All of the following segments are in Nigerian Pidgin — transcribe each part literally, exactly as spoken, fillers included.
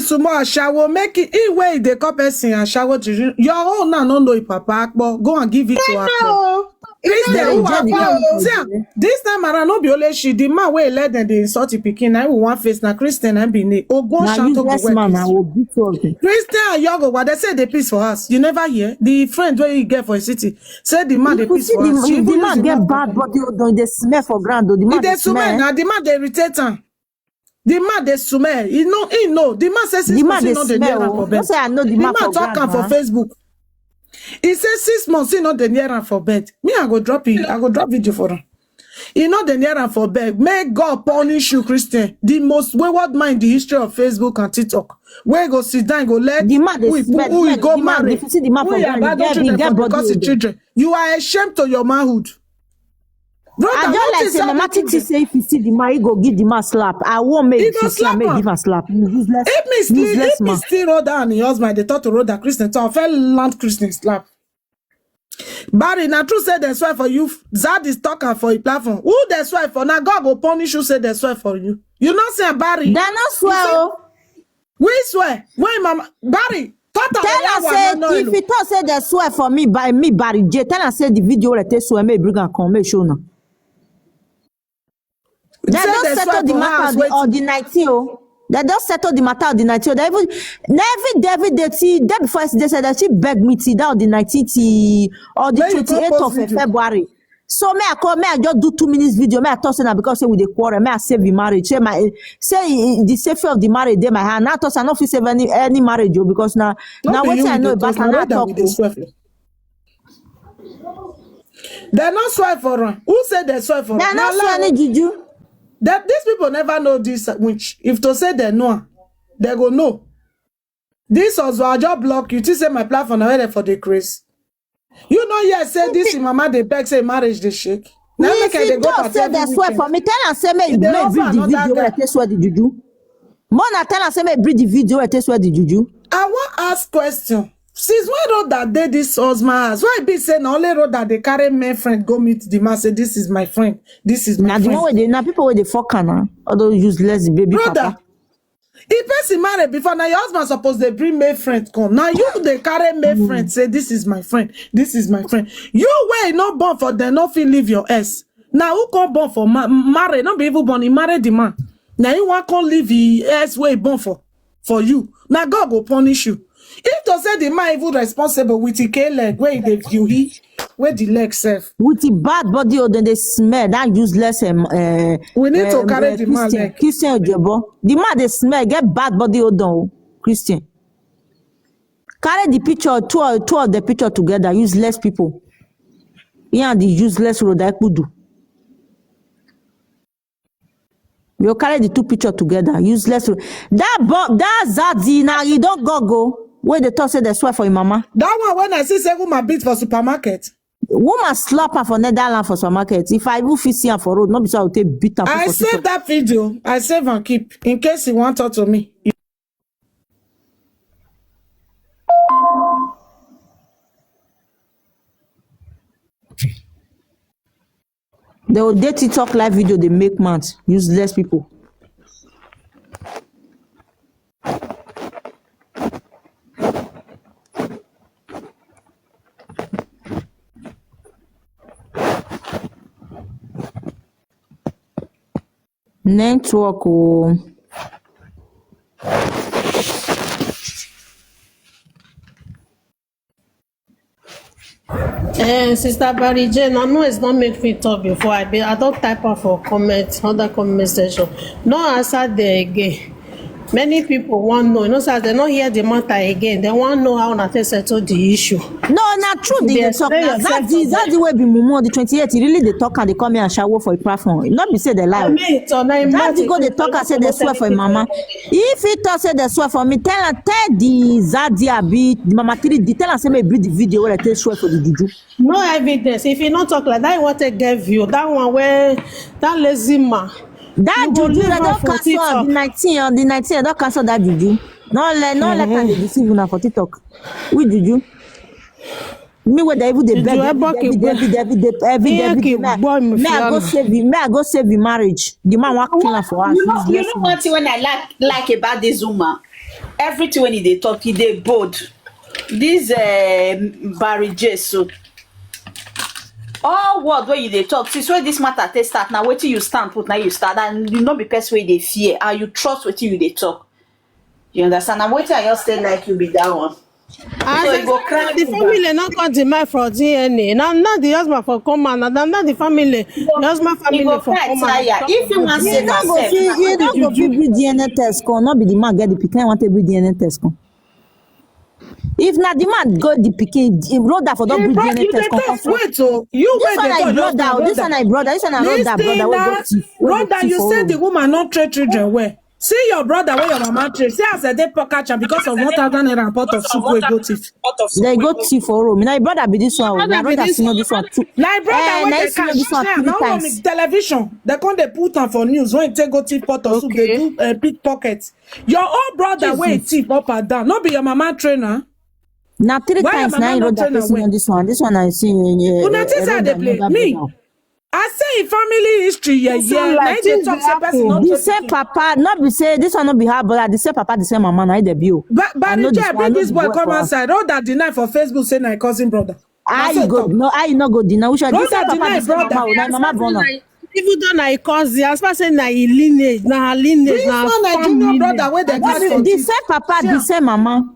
Sumo ashawo, make it in way they call person ashawo to you. Your own now no know if papa akpo. Go and give it to akpo. No. Christian, who are you? See, this time around, no be only she. The man wey let them dey insult the pikin. I will one face na Christian and be ne. Ogun Shanto go wear man. I will beat you. Christian Yogo, what they say they piss for us. You never hear the friend where you get for a city. Say the man they piss for us. The man get bad body odor. They smell for ground. The man they smell. Now the man they irritate am. The man dey smell. He know, he know. The man say six months he no dey near am for bed. No say I know the man talk am for Facebook. He say six months he no dey near am for bed. Me, I go drop it. I go drop video for him. He no dey near am for bed. May God punish you, Christian. The most wayward man in the history of Facebook and TikTok. Where go sit down, go let the man dey smell. Who he go marry? If you see the man for ground, he get body odor. You are ashamed to your manhood. Brother, I don't like say Mama Titi say if you see the man, he go give the man slap. I won't make if you see him, make give him slap. Useless, if me still, if me still Rhoda and his husband, they talk to Rhoda Christian, so I fell land Christian slap. Barry, na true say they swear for you. Zad is talking for a platform. Who they swear for? Now God go punish you. Say they swear for you. You not say Barry. They not swear. We swear. When Mama Barry, tell us say if you talk say they swear for me by me Barry J. Tell us say the video let us swear may bring and come may show now. They don't settle the matter on the nineteen. Oh, they don't settle the matter on the nineteen. They even every day, every day, till day before yesterday, said that she begged me till that on the nineteenth or the twenty-eighth of February. So may I call, may I just do two minutes video, may I talk say now because say we dey quarrel, may I save the marriage, say my say the safety of the marriage dey my hand. Now talk say I no fit save any any marriage o because now now wetin I know about am now talk. They no swear for am. Who say they swear for am? They no swear any juju. That these people never know this witch. If to say they know, they go know. This also I just block you. Think say my platform na where for the craze. You know yes say this in mama dey beg say marriage dey shake. Now make I dey go party say they swear for me. Tell am say make you bring the video where they swear the juju. Mona tell am say make bring the video where they swear the juju. I wan ask question. Since when road that day this husband house? Why be say na only road that they carry men friend go meet the man say this is my friend, this is my friend. Now the one where they now people where they fuck her now. All those useless baby papa. If person marry before, now your husband suppose dey bring male friend come. Now you dey carry male friend say this is my friend, this is my friend. You wey no born for them no fit leave your ex. Now who come born for ma marry? No be even born, he marry the man. Now you wan come leave the ex wey born for for you. Now God go punish you. If to say the man even responsible with the K leg where he dey view he where the leg sef. With the bad body odor they smell that useless um, uh, we need to carry the man Christian, leg. Christian Ojebo. The man they smell get bad body odor o, Christian. Carry the picture, two of, two of the picture together, useless people. Yeah, the useless road I could do. You carry the two picture together, useless. That bo that Zadi now you don't go go. Where they talk say they swear for your mama. That one when I see say woman beat for supermarket. Woman slap her for Netherlands for supermarket. If I even fit see her for road, not be so I will take beat her. I save that video. I save and keep in case you want talk to me. They will dey TikTok live video, they make mouth, useless people. Network o. Eh, Sister Barry Jane, I know it's not make me talk before. I be, I don't type her for comment, other comment section. No answer there again. Many people want know. You know, so as they not hear the matter again, they want know how una take settle the issue. No, not true. They talk now. That is that the way be mumu on the twenty-eighth. He really they talk and they come here and shower for a platform. Not be say they lie. That the go they talk and say they swear for a mama. If he talk say they swear for me, tell her tell the Zadi abi the mama three D tell her say me bring the video where I take swear for the juju. No evidence. If you not talk like that, you want to get view. That one where that lazy man. That juju that don't cancel on the nineteen on the nineteen. I don't cancel that juju. No let no let her deceive una for TikTok. We juju. Me where they even dey beg every day, every day, every day, every day, every day. Me I go save you. Me I go save you marriage. The man want kill her for us. You know, you know what when I like like about this woman. Everything wey you dey talk, e dey bold. This uh, Barry J so, all word wey you dey talk, since wey this matter take start, na wetin you stand put, na you stand, and you no be person wey dey fear, and you trust wetin you dey talk. You understand? Na wetin I just say like you be that one. As so e go cry. The family not got the man for D N A. Now, not the husband for come out. Now, not the family. The husband family for come out. If you want to save yourself, you don't go fit bring D N A test. Come, not be the man get the pikin. I want to bring D N A test. Come. If not the man go the pikin, if Rhoda for don't bring D N A test. Come. Wait, so you wait. This one I brother. This one I brother. This one I brother. This thing na, Rhoda, you say the woman not treat children well. See your brother wey your mama train. See as dem dey pocket am because of one thousand naira and pot of soup wey go thief. They go thief for room. Na your brother be this one. Na brother see know this one too. Na your brother wey dey catch this one three times. Television. They come dey put am for news when take go thief pot of soup. They do uh, pickpocket. Your own brother wey thief up and down. No be your mama trainer. Na three times na your brother person on this one. This one I see. Una think say I dey play me. I say in family history, yeah, yeah. Like na dey talk say person not the same papa, not be say this one not be her brother, the same papa, the same mama, na dey be o. But but the I bring this boy come outside. All that deny for Facebook say na cousin brother. I go no, I no go deny. Which one? This same papa, the same mama, na mama born am. Even though na cousin, as far say na lineage, na her lineage, this na one na junior brother wey dey carry for the same papa, the same mama.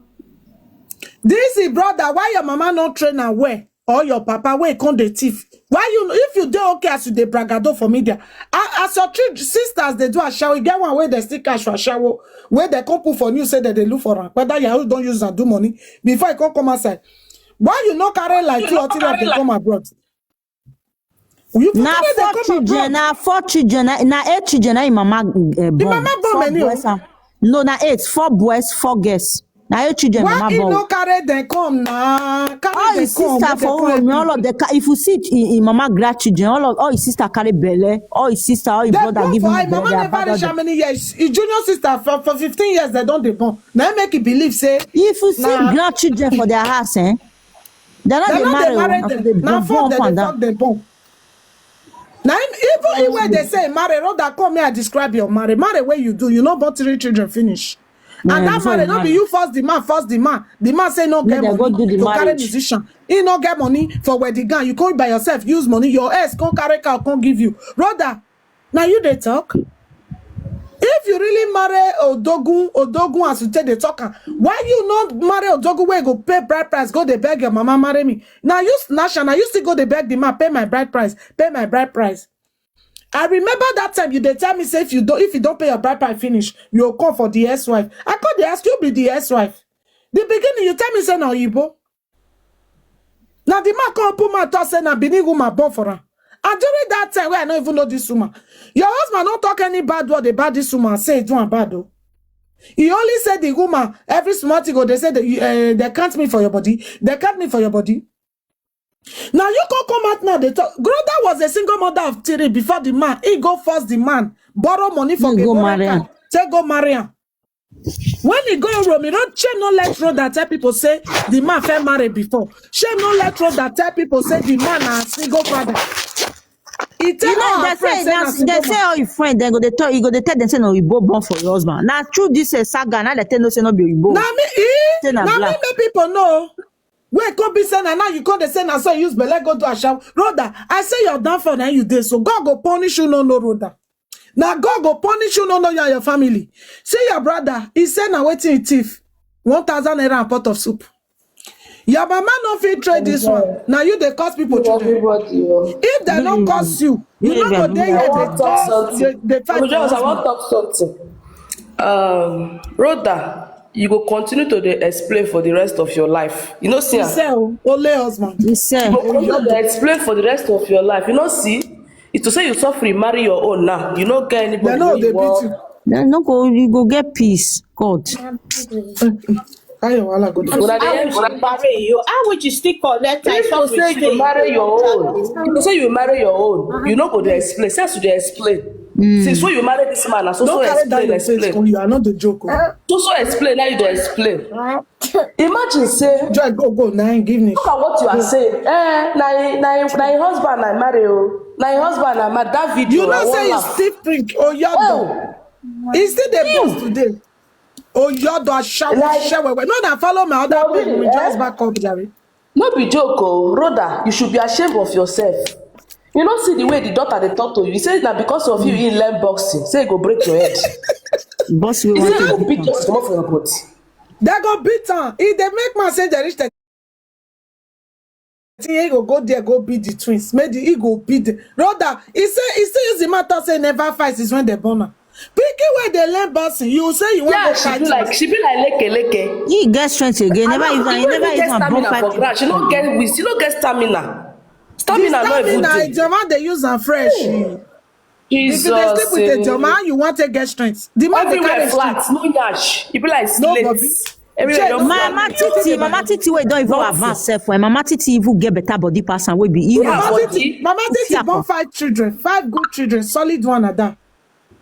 This is brother. Why your mama not train am well? Or your papa wey come dey thief? Why you, if you dey okay as you dey bragado for media, as your three sisters dey do ashawo, e get one wey dem still catch for ashawo, wey dem come put for news say dem dey look for am, whether yahoo don use am do money before e come come outside. Why you no carry like two or three of them come abroad? Na four children, na four children, na eight children na im mama born. Im mama born many o. No, na eight, four boys, four girls. Na eight children mama born. Why he no carry them come na? All his sister for home, all of the, if you see him mama grandchildren, all of all his sister carry belle, all his sister, all his brother give him belle. Mama never reach how many years? His junior sister for for fifteen years they don dey born. Na make he believe say if you see grandchildren for their house, eh? They no dey marry. Na four dem dey fuck dem born. Na him even him wey dey say marry, Rhoda, come here, I describe your marry. Marry wey you do, you no born three children finish. And that marry, no be you force the man, force the man. The man say no get money to carry musician. He no get money for wedding gown. You come by yourself, use money. Your ex come carry car, come give you. Rhoda, now you dey talk. If you really marry Odogun, Odogun as you take the talk, why you not marry Odogun where you go pay bride price, go dey beg your mama marry me? Now you snatch and now you still go dey beg the man, pay my bride price, pay my bride price. I remember that time you dey tell me say if you don't if you don't pay your bride price finish, you go come for the ex-wife. I come dey ask you be the ex-wife. The beginning you tell me say na Oyibo. Now the man come open mouth talk say na Benin woman born for am. And during that time where I no even know this woman, your husband don't talk any bad word about this woman. Say it one bad though. He only said the woman every small thing go they say that uh, they can't me for your body. They can't me for your body. Now you come come out now. They talk. Groda was a single mother of three before the man. He go force the man, borrow money from a borrower, take go marry him. When he go Rome, he don't shame no let Rhoda tell people say the man fell married before. Shame no let Rhoda tell people say the man na single father. He tell you know, they say, say na single they say all your friend, then go they tell you go they tell them say no, you born for your husband. Now true this is saga, now they tell no say no be you born. Now me, eh? Say na now black. Me make people know. Wait, come be say na now you come they say na so use belle go do a shout. Rhoda, I say you're done for now you dey so God go punish you no no Rhoda. Now God go punish you no no you and your family. See your brother, he say na wetin he thief, one thousand naira and pot of soup. Your mama no fit trade this one. Now you dey cause people children. If they no cause you, you no go dey here dey cause dey fight. I wan talk something. Um, Rhoda, you go continue to dey explain for the rest of your life. You know, see, only husband. You go continue to dey explain for the rest of your life. You know, see, it's to say you suffer, you marry your own now. You no get anybody. They no dey beat you. They no go, you go get peace. God. How your wahala go dey? Una dey hear me? Marry you. How would you still collect? If you say you marry your own, if you say you marry your own, you no go dey explain. Since you dey explain. Since when you marry this man, na so so explain, explain. You are not the joke. So so explain, now you dey explain. Imagine say joy go go now give me. Look at what you are saying. Eh, na na na husband I marry o. Na husband I marry. That video. You know say you still drink. Oh, you still dey post today. Oyodo ashawo, like, shewewe. No, na follow my other people. We just back up, Jerry. No be joke o, Rhoda, you should be ashamed of yourself. You no see the way the daughter dey talk to you. He say na because of you he learn boxing. Say e go break your head. Boss, we He want say e go to beat your small for your body. They go beat am. If they make man say they reach the thing, he go go there, go beat the twins. Maybe he go beat the Rhoda. He say he still use the matter say never fight is when they born am. Pikin wey dey learn boxing, you say you want Yeah, go she fight. Be like she be like leke leke. He get strength again. Never even, he never even Get have stamina bronchitis. For ground. She no get we. She no get stamina. The Stamina no even stamina, dey. Jama dey use am fresh. If you dey sleep with a Jesus. Jama, you want to get strength. The man dey Everywhere carry flat, strength. No yash. You be like No slate. Bobby. Everywhere Check. just My flat. mama Titi, mama Titi wey don even Nothing. Advance self. When mama Titi even get better body pass and wey be even Yeah, Mama body. Titi, Mama Titi Fiako. Born five children, five good children, solid one at that.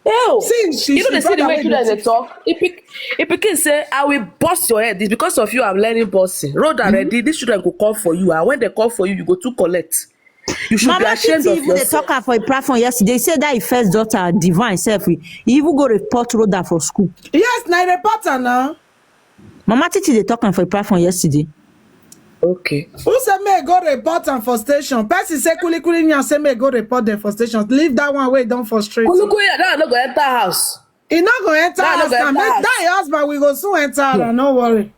Ew. See, she, You know she they see the brother way wey children dey dey talk. It pick, it pick say I will bust your head. It's because of you I'm learning bossing. Road already. These children go come for you. And when they come for you, you go to collect. You should be Mama ashamed Titi of even dey yourself. Talk am for a platform yesterday. He say that his first daughter, Divine self, he even go report Rhoda for school. Yes, na reporter now. Mama Titi dey talk am for a platform yesterday. Okay. Who say me go report am for station? Person say kuli kuli nyan say me go report them for station. Leave that one wey don frustrate. Kulukuya, that no go enter house. E no go enter That no house go now. Enter Make house. That your husband, we go soon enter her. No worry.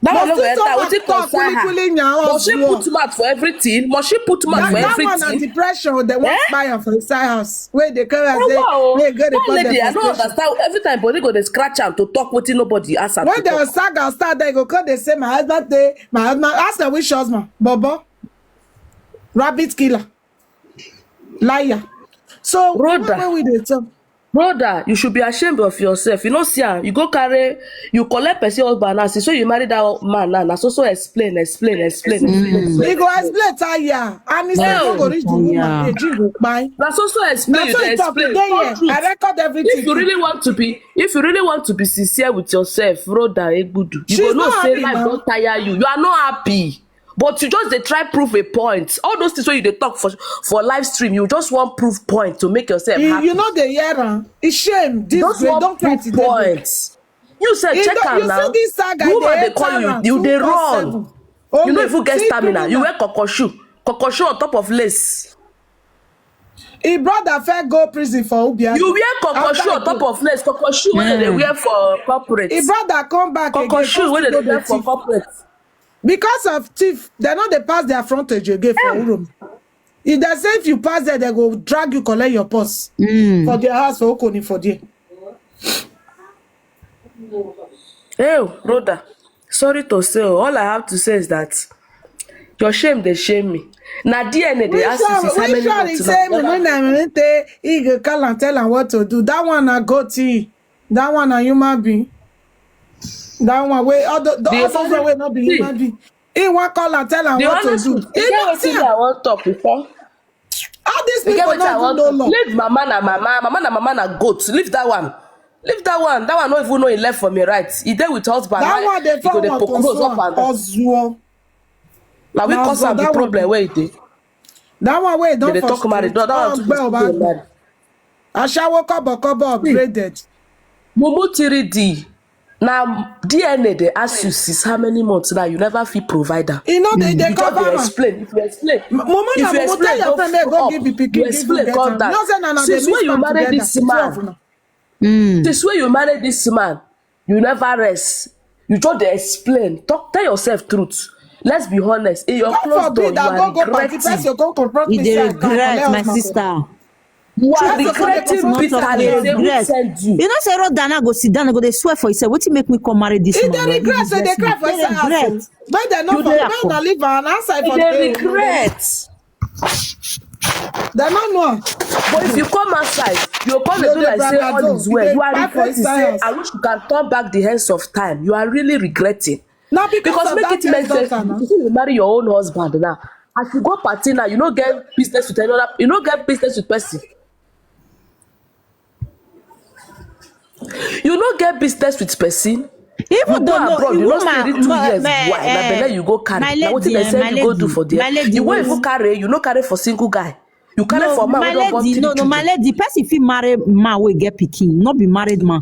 That one no But go still enter. talk Wetin am talk, concern her? kuli kuli nyan But us she well. Put mouth for everything. Must she put mouth That, for that one na everything? Depression. They want Eh? Buy am for inside house. Where they carry us, Oh, wow. they go That report them lady, I for don't station. Understand. Every time body go dey scratch am to talk wetin nobody ask am When to they talk. Saga start, they go call. They say my husband dey. My husband ask her which husband. Bobo, rabbit killer, liar. So Rhoda. When we dey talk, Brother, you should be ashamed of yourself. You know, see, ah, you go carry, you collect person husband now. See, so you marry that man now. Now, so so explain, explain, explain, explain. He go explain tire. And he say No. no go reach the woman. Yeah. The Jew go buy. Now, so so explain. Na so You he talk explain. today. Tell Yeah, truth. I record everything. If you really want to be, if you really want to be sincere with yourself, brother Egbudu, you She's go know not say happy life now. Don't tire you. You are not happy. But you just dey try prove a point. All those things wey you dey talk for for live stream, you just want prove point to make yourself You, happy. You know the year. Huh? It's shame. This Just way, want don't cry prove today. Point. You said You check don't- am you now. See this saga, Woman they dey call you, enter you dey two four run. seven. You no Only even get see stamina. two You woman. Wear kokoshu, kokoshu on top of lace. His brother first go prison for Ubia. You wear kokoshu After on top go- of lace. Kokoshu wey dem dey Mm. Wear for corporate. His brother come back again. Kokoshu Go wey still dem go dey Wear dey for thief. Corporate. Because of thief, they no dey pass their frontage again for Uromi. If they say if you pass there, they go drag you, collect your purse Mm. for their house for Okoni for there. Hey, brother. Sorry to say, oh, all I have to say is that your shame dey shame me. Na D N A dey ask you since how many months now. Say me when I say he go call and tell am what to do. That one na goatee. That one na human being. That one wey all the, the, The all those only wey no be thing- Human being. He wan call and tell am The what to honest do. truth, He you get no wetin see me I wan talk before. All these You get people wetin I no wan know talk. law. Leave mama na mama, mama na mama na goat. Leave that one. Leave that one. That one no even know he left for me right. He dey with husband. That Right? one dey He go form dey of poke nose up and down. Ozuo. Na we Na cause am that the one. Problem wey e dey. That one wey don They dey talk frustrate. marriage. That, that one One too gbẹ go ọba dey gbẹ. marry. Ashawo kọbọ kọbọ upgraded. Mumu three D. Na D N A dey ask you since how many months now you never fit provide am. E no dey dey You just cover dey am. Explain. If you explain, Mumu if na you Mumu explain, tell your friend make go up. Give the pikin. You explain, calm down. No say na na Since dey when mix you am marry together. This man, Mm. since when you marry this man, you never rest. You just dey explain. Talk, tell yourself truth. Let's be honest. In your God closed door, forbid you I go are go party regretting. Person come confront You me dey say I come regret, collect my husband. Sister. You are That's the regretting funny bitterly. Dey Say who regret. send you? You know say Rhoda now go sit down, go dey swear for himself. Wetin make me come marry this He man? dey regret say dey cry for Dey inside house. Regret. O. Make dem no You for dey make una leave am outside You for dey the regret. Dem no know am. But if you come outside, you come dey You do dey like say all bragado. Is You well. dey You are cry for regretting inside say, house. I wish you can turn back the hands of time. You are really regretting. Na because Because of make that it make young sense. daughter na. You see, you marry your own husband now. As you go party now, you no get business with another. You no get business with person. You no get business with person. You Even go though no, abroad, you no woman, stay reach two ma- years. ma- Why? Na eh, belle you go carry. my Na wetin lady, dem eh, send my you go do lady, for there. my lady, You won't wait. Even carry. You no carry for single guy. You carry No, for man my wey don born lady, three no, no, my children. Lady. Person fit marry man wey get pikin, no be married man.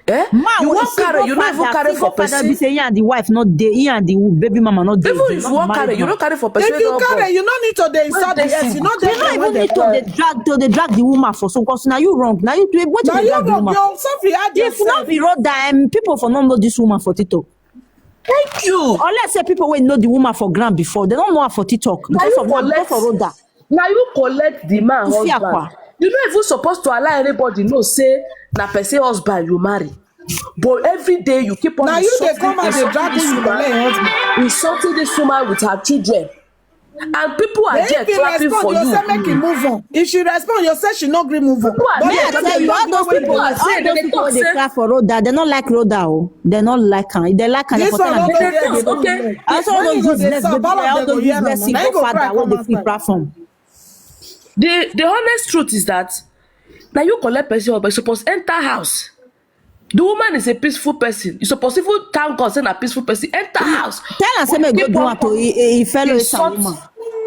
Eh? Man You wey wan see carry, you no even godfather, carry see for godfather person. Be say he and the wife no dey, he and the baby mama no dey. Even They if you no wan marry carry, you man. No carry for person If wey you don carry, born. You no need to dey insult the Wey dey S. You no single. They dey no there even when they need to born. dey drag to dey drag the woman for so, because now you wrong. Now you wetin Now dey you drag the wrong. Woman. You self you add If not yourself. Be Rhoda, um, people for no know this woman for TikTok. Thank you. Unless say people wey know the woman for ground before, they don't know her for TikTok Now because you of now collect. Because of Rhoda. Now you collect the man You see husband. Akwa. You no even supposed to allow anybody know say na person husband you marry. But every day you keep on Now you dey insulting, come and dey insulting drag this you woman, like husband. Insulting this woman with her children, and people are Then there if he clapping respond, for you you. Say make him move on. If she respond, you say she no gree move on. People are But Me, you I just tell dey you, drag all the those way people you are dey saying All those they people talk wey dey say cry for Rhoda, they don't like Rhoda. Oh, they don't like her. They This for tell one am. no They dey talk there. say, okay. They Also, When all he those go dey useless talk, baby, all of all them go those hear am. useless Now he single go cry father wey come dey fit outside. Platform. The the honest truth is that now you collect person husband, you suppose enter house. The woman is a peaceful person. You suppose even thank God say na peaceful person. Enter house. Tell am say make go Keep do on am to a, a, a fellow Esan insult. Woman.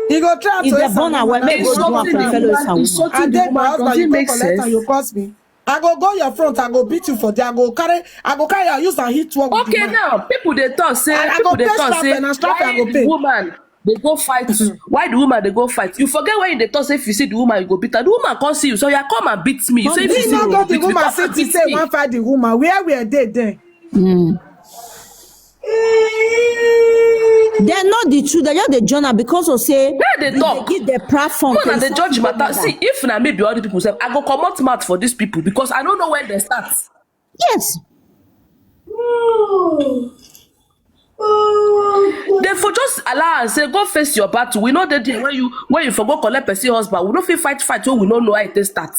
He go try If to they insult born her well, woman. make go do am Insulting for a the fellow woman, Esan Woman. insulting And the then my woman, does husband, it you go make collect and sense? You curse me. I go go your front. I go beat you for there. I go carry. I go carry. I use and hit work with the Okay, man. Now people they talk say, And I go people they pay talk strap say, and strap and I why go the pay. Woman they go fight? Why the woman they go fight? You forget when they talk say if you see the woman you go beat her. The woman can't see you, so you come and beat me. You say if you This see no me, go you the beat me. Woman Come say and to beat say me. One fight the woman. Where we are there then? They know the truth. They just dey join am because of say Where they they talk? Give the platform. No, To na the insult judge people matter. Like that. See, if na me be all the people say I go comot mouth for these people because I don't know where they start. Yes. They for just allow and say go face your battle. We know the day when you when you for go collect person husband. We no fit fight fight when we no know how it take start.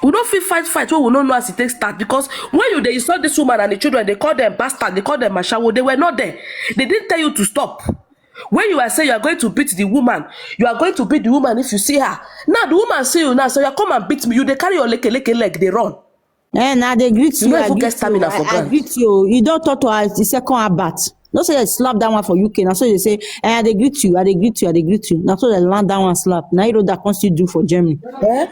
We no fit fight fight when we no know as it take start because when you they insult this woman and the children, they call them bastard, they call them mashawo. They were not there. They didn't tell you to stop. When you are saying you are going to beat the woman, you are going to beat the woman if you see her. Now the woman see you now, so you come and beat me. You they carry your leke leke leg, they run. Eh, now they greet you. No I even get greet you. Stamina I, for I ground. Greet you. You don't talk to her the second Albert. No say they slap that one for U K. Now so they say, eh, I dey greet you. I dey greet you. I dey greet you. Now so they land that one slap. Now you know that comes you do for Germany. Eh?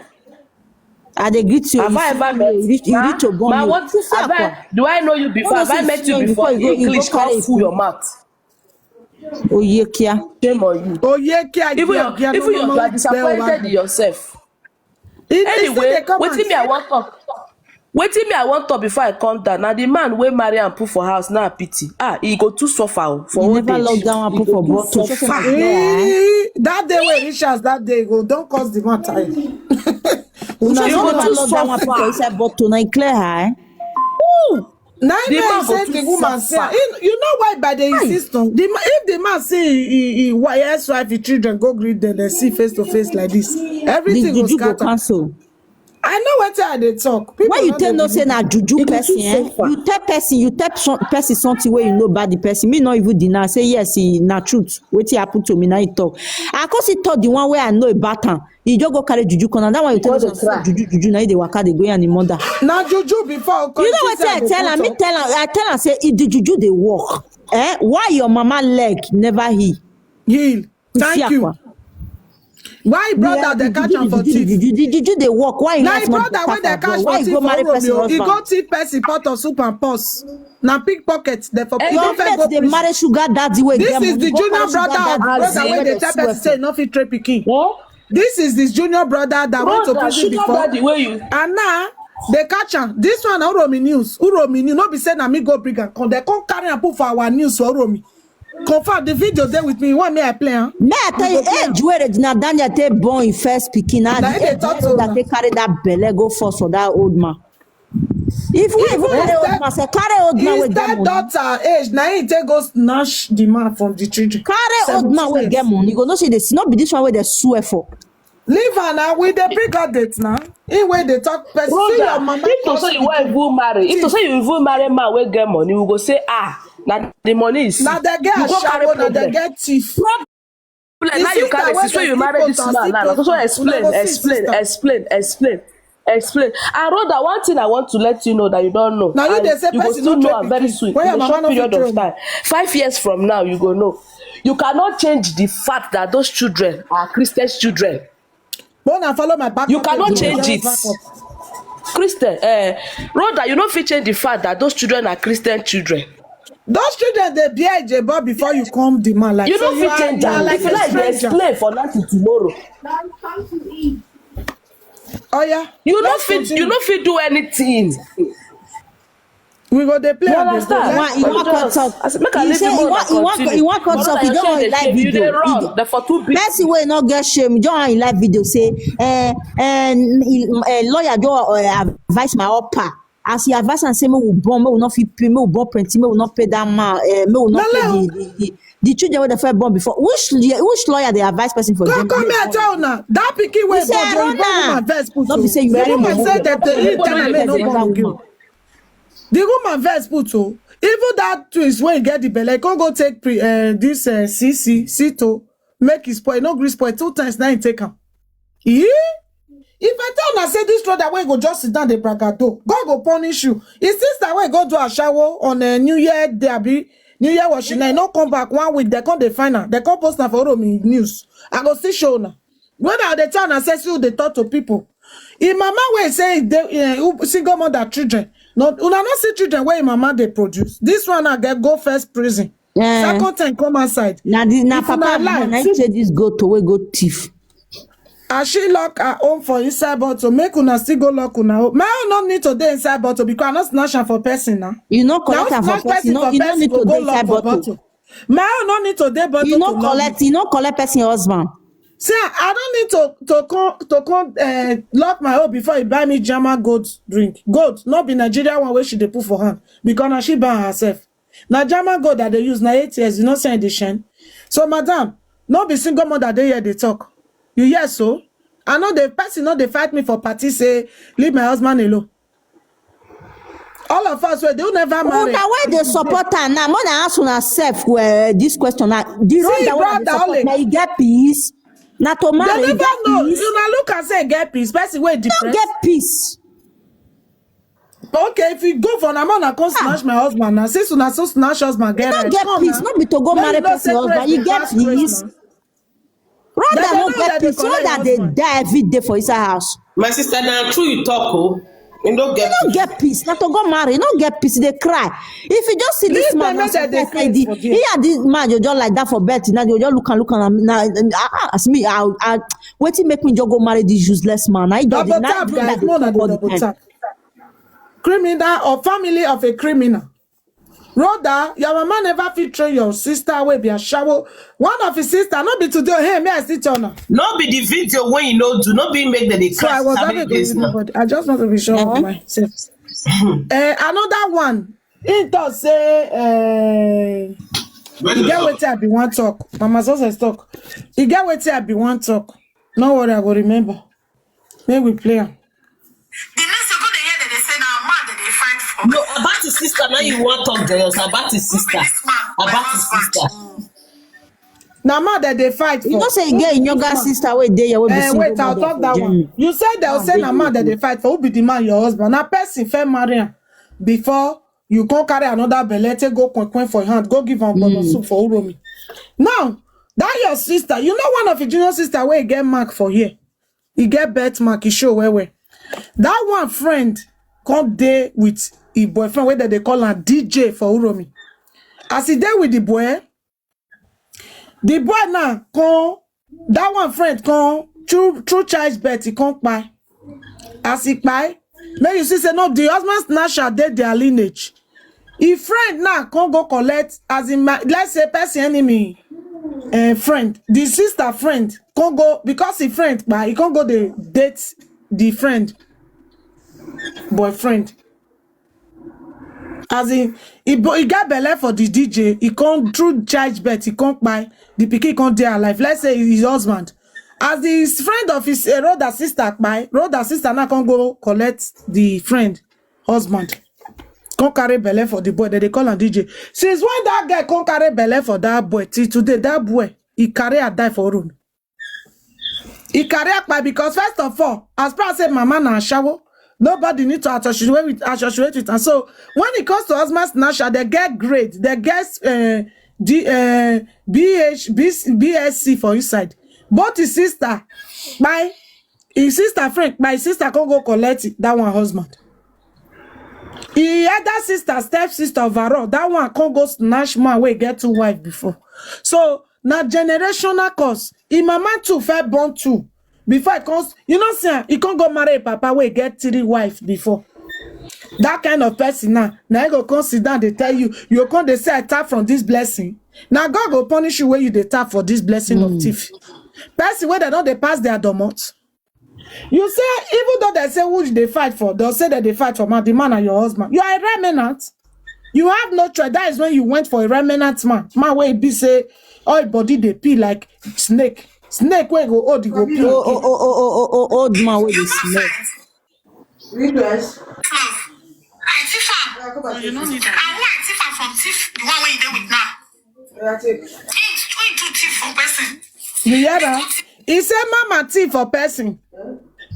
I dey greet you. Have You I see ever me, met? You reach, you Ma, reach to born ma, you. What See have I, Akwa. Do I know you before? No, Have no, I say met see you you before? before you go, you go English carry come full food. Your mouth. Oyekia. Shame on you. Oh yeah, yeah, Even yeah, your yeah, even no, your no, you are no, disappointed bell in yourself. It- it still Anyway, dey come and wetin me I say- wan talk. Wetin me I wan talk before I come down. Now the man wey marry and put for house now pity. Ah, he go too suffer o, for You old never age. Lock that one He put go for too bottle. Suffer. Yeah. Eh, that day wey reach as that day go don cause the matter. Eh. Una You no never know. Lock that one put for inside bottle. Now you clear her. Eh? Ooh, Na The him man I go say too the woman say suffer. he- you know why by the insistence the ma- if the man say he, he, he ex-wife, his children go greet them, they see face to face like this, The everything go juju go scatter. Cancel. I know wetin I dey talk. People When you no tell dey No believe. Say na juju It go person, too Eh? Suffer. You tell person, you tell some, person something where you know about the person. Me not even deny. Say yes, he na truth. Wetin happen to me now he talk. I come see talk the one where I know about am. He just go carry juju corner. That one you tell me Because say of cry. Juju, juju. Now they waka they go and the mother. Na juju before. You know what I tell am? Me tell am. I tell am say if the juju they work. Eh? Why your mama leg never heal? Heal. Thank you. Isiakwa. Why brother they catch am for Juju, thief? Juju, Juju, Juju, they work. Why you Na life him not brother wey better dey for catch Why for you thief go for marry person Romeo. He go husband? Thief person pot or soup and purse. Na pickpocket. They for Your don't first go mate they prison. Marry sugar daddy wey This get is money. The Go junior marry sugar brother of daddy brother wey wey dey get tell swear person for. Say no fit train pikin. What? This is this junior brother that went to Brother, prison sugar before. Daddy where you? And now they catch am. This one Uromi news. Uromi news. No be say na me go bring am come. They come carry am put for our news for Uromi. Confirm the video there with me. You want me I play am? Me I tell you, age wey Regina Daniel take born him first pikin. Now Na the him dey age talk wey to Rhoda una. Take carry that belle go force for that old man. If we even Even carry his old step- man, say carry old man wey His get money. Stepdaughter age. Now he take go snatch the man from the children. Carry old man wey get money. You go know say they no be this one wey they swear for. Leave her now. We dey bring her date now. He wey dey talk person. See your Brother, mama. If to say you wan even marry, if to say you even marry man wey get money, we go say ah, na the money is. Na the get You go carry ashawo, na the problem. Get thief. Problem. Now you carry since when you marry this man now. So explain, explain, explain, explain, explain. And Rhoda, one thing I want to let you know that you don't know. Now you And dey say you go person still no know train am very pikin. Soon. When In your a mama short no period fit of train. Time. Five years from now, you go know. You cannot change the fact that those children are Christian children. When I follow my back. You pocket, cannot you change go it. Back up. Christian, eh, Rhoda, you no fit change the fact that those children are Christian children. Those children dey bear ejebo before you come the man like You so no fit are- change you are am. like If you a like, dey stranger. Explain for now till tomorrow. Oh yeah. You no Let's fit. continue. You no fit do anything. We go dey play You and dey understand? go. Why you wan Let's cut just- talk? I say, make I He leave say you he more wan and he wan continue. he wan cut But talk. now He you don share on the live shame. You video. dey He run. don- The for two big. Person wey no get shame, John in live video say, eh, eh, he- eh, lawyer don uh, advise my upper. As he advise am say make we born, make we no fit pay, make we born plenty, make we no pay that man, uh, make we no pay Lala. the, the, the, the children wey dey first born before. Which li- which lawyer dey advise person for Come dem? Come here tell una that pikin wey He say, born the "Run am." woman vex put No be o. say you The marry woman mumu. say that the Everybody tell am dey make no get born another again. woman. The woman vex put o. Even that twins wey get the belle come go take pre uh, this uh, C C Sito make e spoil no gree spoil two times na im take am. Ee? If I tell una say this brother wey go just sit down dey bragado, God go punish you. His sister wey go do ashawo on uh, New Year day abi New Year washing night no come back one week dem come dey find am dem come post am for Oromi news. I go still show una. When I dey tell una say see who dey talk to people. Im mama wey say e dey uh, single mother children. No, una no see children wey im mama dey produce. This one na get go first prison. Eh. Second time come outside. Na the na If una papa and lie, mama na see- change this goat to wey go thief. As she lock her own for inside bottle, make una still go lock una own. My own no need to dey inside bottle because I no snatch am for person na. You no Na collect am for snatch person. No, you no person need go to go dey lock inside for bottle. bottle. My own no need to dey bottle You no to lock. collect. You no collect person husband. See, I don't need to to come to come uh, lock my own before you buy me Jama gold drink. Gold, not be Nigeria one where she dey put for hand because now she buy herself. Now Jama gold that they use now eight years, you know say the shine. So, madam, not be single mother dey here they talk. You hear so? I know the person not they fight me for party say leave my husband alone. All of us wey dey never marry. Una wey dey support am now, more than ask una sef uh, this question now. The road See, that wey dey brother, support Ole. Now you get peace. Na to They marry you never get know. peace. You now look and say get peace. Person wey No depressed. Get peace. Okay, if you go for na man, I come snatch my husband now. Since una so snatch husband, get No right. Get Come peace. now. No be to go Make marry you know person say husband. praise You dey get pass praise peace. now. Rather Dem no know get that they peace. collect Rather your they husband. die every day for inside house. My sister, na true you talk o. You no get No get peace. Na to go marry. No get peace. They cry. If you just see this Leave man, them, as make them I dey say craze the, for there. he and this man, you just like that for bed. Now you just look and look and now, now, ah, as me, I, I waiting make me just go marry this useless man. I just Double now tap, do guys. that More than all the double time. Tap. Criminal or family of a criminal. Rhoda, your mama never fit train your sister wey be ashawo. One of his sister, not be today. Hey, may I still tell now? No be the video when you know do, no be make them dey So I crash was sabi having this to now. But I just want to be sure of Uh-huh. myself. Eh, another one. He talk say, eh, When he you get talk, wetin I be wan talk. Mama Success talk. He get wetin I be wan talk. No worry, I go remember. Make we play am. The next thing go dey hear dem dey say na man dem dey fight for. No, about his sister now you want talk joyous about his Who be sister. This man, my About his husband. Sister. Na man that they fight for. You know say you get in younger sister wey dey here wey be Eh, single wait, I'll mother talk for that there. One. You said they'll Ah, say they na do man that it. They fight for. Who be the man, your husband? Now, person fair marry am before you come carry another belle, take go coin coin for your hand, go give am mm. Soup for Uromi. Now, that your sister, you know one of your junior sister where he get mark for here. He get birth mark, he show where where. That one friend come dey with his boyfriend, whether they call am D J for Uromi. As he dey with the boy, the boy now come, that one friend come, through, through childbirth, he come kpai. As he kpai, make you see say no, the husband snatcher dey their lineage. His friend now come go collect, as in my, let's say person enemy uh, friend, the sister friend come go, because his friend kpai, he come go dey date the friend boyfriend. As in, he, bo- he get belle for the D J, he come through childbirth, he come kpai, the pikin come dey alive. Let's say his husband. As the friend of his uh, Rhoda sister kpai, Rhoda sister now come go collect the friend husband. Come carry belle for the boy, then they call am D J. Since when that girl come carry belle for that boy, till today, that boy, he carry her die for room. He carry her kpai because first of all, as far as say mama na ashawo, nobody need to associate with, associate with. And so when it comes to husband snatcher, they get grade, they get uh, the uh, B H, B, B S C for inside. Both his sister, my His sister friend, my sister can't go collect it, that one husband. He other sister, step sister overall, that one can't go snatch man wey get two wife before. So na generational cause. Him mama too first born two before he comes. You know, say he can't go marry a papa wey get three wife before. That kind of person now, now he go come sit down, they tell you, you come they say I tap from this blessing. Now God go punish you when you dey tap for this blessing of thief. Person where they don't they pass their domot. You say, even though they say who they fight for, they'll say that they fight for man, the man and your husband. You are a remnant. You have no choice. That is when you went for a remnant man. Man where he be say all body they pee like snake. Snake where go old, he go pee. Oh, oh, oh, oh, oh, oh, oh, old man wey dey smell. Request. I thief am. Yeah, come back You no to need am. And who I thief am from? Thief the one wey you dey with now. Yeah, take. Him him too thief for person. You hear that? He say mama thief for person.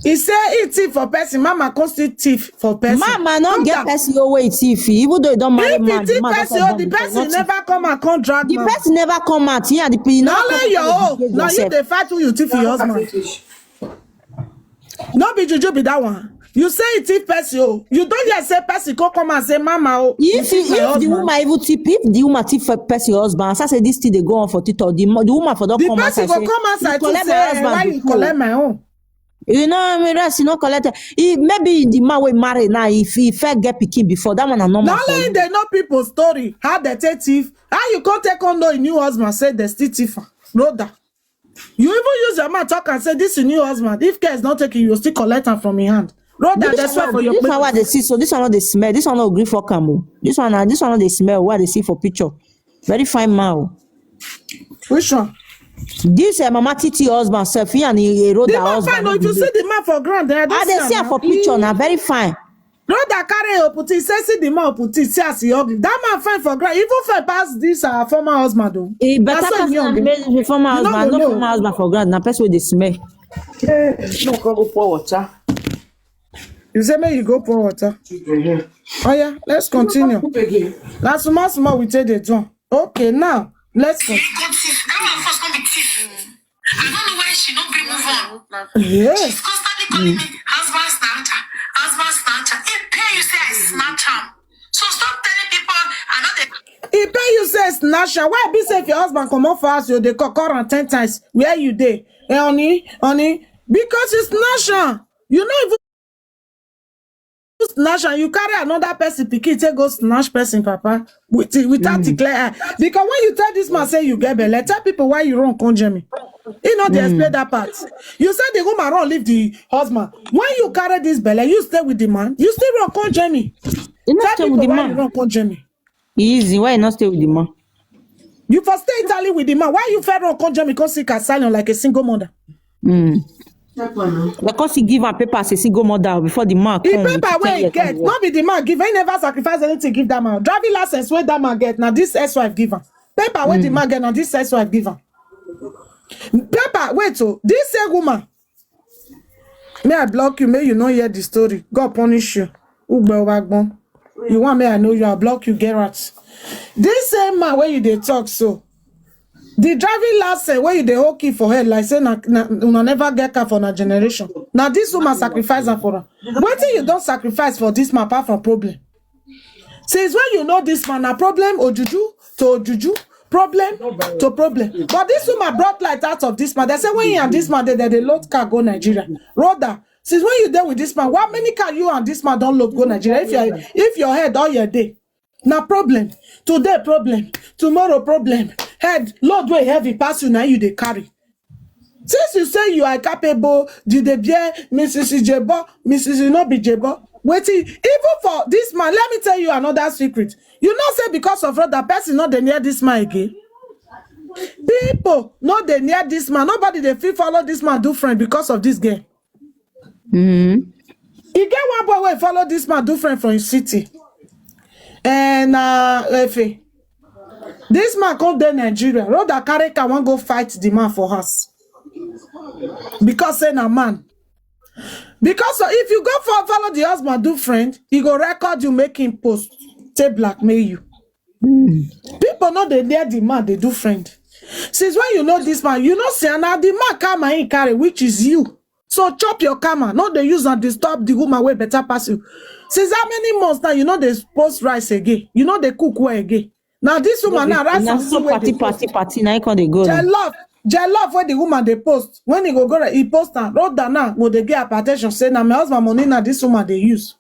He say he thief for person. Mama come still thief for person. Mama no Calm get down. Person owe wey thief, even though you don marry If man, he the thief man don person, tell oh, the them person nothing. Never come and come drag The man. Person never come out. He and the pe- he Na never only come your out own. behave Na you yourself. Dey fight who you thief your husband. No be juju be that one. You say he thief person, oh. You don't hear say person come come and say, "Mama, oh, you If thief he, my if the husband." Woman even thief, if the woman thief for person husband, as I say this thing dey go on for TikTok, the, mo- the woman for don The come person outside go say, come "You outside to collect say, my "Eh, husband why you pikin o." Collect my own?" You know, I mean, rest, you no collect. He, maybe the man wey marry now, if he first get pikin before, that one na normal Na for only you. They know people story, how they take thief. How you come take on know a new husband, say they still thief am? Brother, you even use your mouth talk and say this is new husband. If care is not taken, you still collect am from him hand. Brother, This that's why one, for your this one people. Wey they see, so this one no dey smell. This one no gree fuck am o. This one, na this one no dey smell. What they see for picture, very fine man o. Which one? This uh, Mama Titi husband sef, he and he, he road The her man husband. Fine, No oh, if be you see me. The man for ground, then I don't I see dey see am am now. For picture now, very fine. Brother carry Oputi, say see the man Oputi, see as he ugly. That man fine for ground. Even fine pass this uh, former husband though. He better That's why pass he am ugly. Make the former You no husband, go no know. Former husband for ground. Na person wey dey smell. Hey, no, come go pour water. You say make you go pour water. Mhm. Oh yeah, let's continue. Cook again. Now small small we take the turn. Okay, now let's go. He go thief. That one first come be thief. I don't know why she no gree move on. Yeah. She's constantly calling me husband snatcher, husband snatcher. He pay you say I snatch am. So stop telling people I know they He pay you say snatch am. Why be say if your husband come up for house, you dey call, call am ten times. Where you dey? Eh, honey, honey. Because you snatch am. You no even snatch am. You carry another person pikin take go snatch person, papa. With, without declare. Because when you tell this man say you get belle, tell people why you run come join me. He not dey explain that part. You said the woman run leave the husband. When you carry this belle, you stay with the man. You still run come join me. You no Tell stay people with the why you man. Run come join me. Easy. Why you no stay with the man? You for stay Italy with the man. Why you fair run come join me? Come seek asylum like a single mother. Mm. Help her now. Because he give am paper as a single mother before the man The come. With paper ten where he years get, old. Not be the man give. He never sacrifice anything give that man. Driving license where that man get now this ex-wife give him. Paper where the man get now this ex-wife give him. Paper wait, oh, this same woman. May I block you? May you not hear the story. God punish you. Ugbe obagbon. You want me? I know you. I'll block you. Get out. This same man where you dey talk so. The driving license where you dey hold key for head like say na, na una never get car for na generation. Now this woman sacrifice am for her. Wetin you don't sacrifice for this man apart from problem? Since when you know this man, na problem ojuju to ojuju, problem to problem. But this woman brought light out of this man. They say when he and this man they they, they load car go Nigeria. Brother, since when you there with this man, what many car you and this man don't load go Nigeria? If your if your head all your day, na problem. Today problem, tomorrow problem. Head load way heavy pass you now you they carry. Since you say you are capable, did they bear Missus Ijebo, Missus Inobi Jebo? Wait, even for this man, let me tell you another secret. You know, say because of road, that person not the near this man again. People not the near this man. Nobody they feel follow this man do friend because of this girl. Mm-hmm. He get one boy wey follow this man do friend from his city. And uh, Efe, this man come dey Nigeria. Road that carry car wan go fight the man for house because say na man. Because so if you go for follow the husband do friend, he go record you make him post, take blackmail you. People no dey near the man they do friend. Since when you know this man, you know say na the man come and he carry, which is you. So chop your karma. No dey use and disturb the woman wey better pass you. Since how many months now you no dey post rice again? You no dey cook well again. Now this woman now, rice Na and so stew wey party dey party post. Party na e come dey go now. Jollof, jollof wey the woman dey post, when he go go re- he post am, Rhoda now go dey get hypertension, say na my husband money na this woman dey use.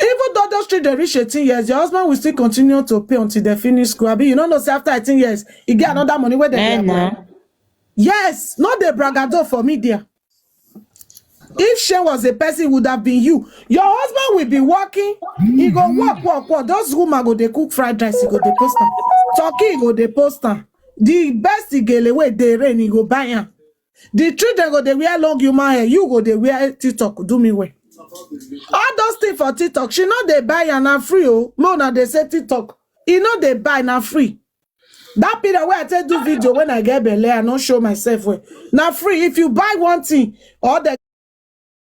Even though those children reach eighteen years, your husband will still continue to pay until they finish school. Abi you no know say after eighteen years, he get another money wey dem Eh, dey na. Yes, no dey bragado for media. If Shane was a person, it would have been you. Your husband will be working. He go work, work, work. Those woman go dey cook fried rice. He go dey post am. Turkey, he go dey post am. The best igele wey dey rain, he go buy am. The children go dey wear long human hair. You go dey wear TikTok. Do me well. All those things for TikTok. She no dey buy am, na free o. No, na dey say TikTok. E no dey buy, na free. That period where I take do video when I get belle, I no show myself well. Now free. If you buy one thing or they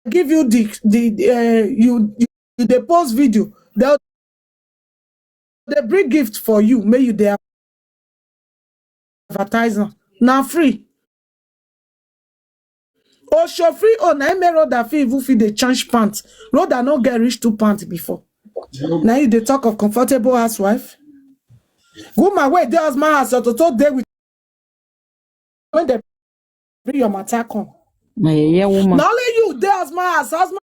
give you the the uh, you you dey post video, they they bring gift for you. May you dey advertise am. Now free. Osho free o, na im make Rhoda fit even fit dey change pants. Rhoda no get reach two pants before. Now you dey talk of comfortable housewife. Woman wey dey husband house, your toto dey with when they bring your matter come. Na yeye woman. Na only you dey husband house, husband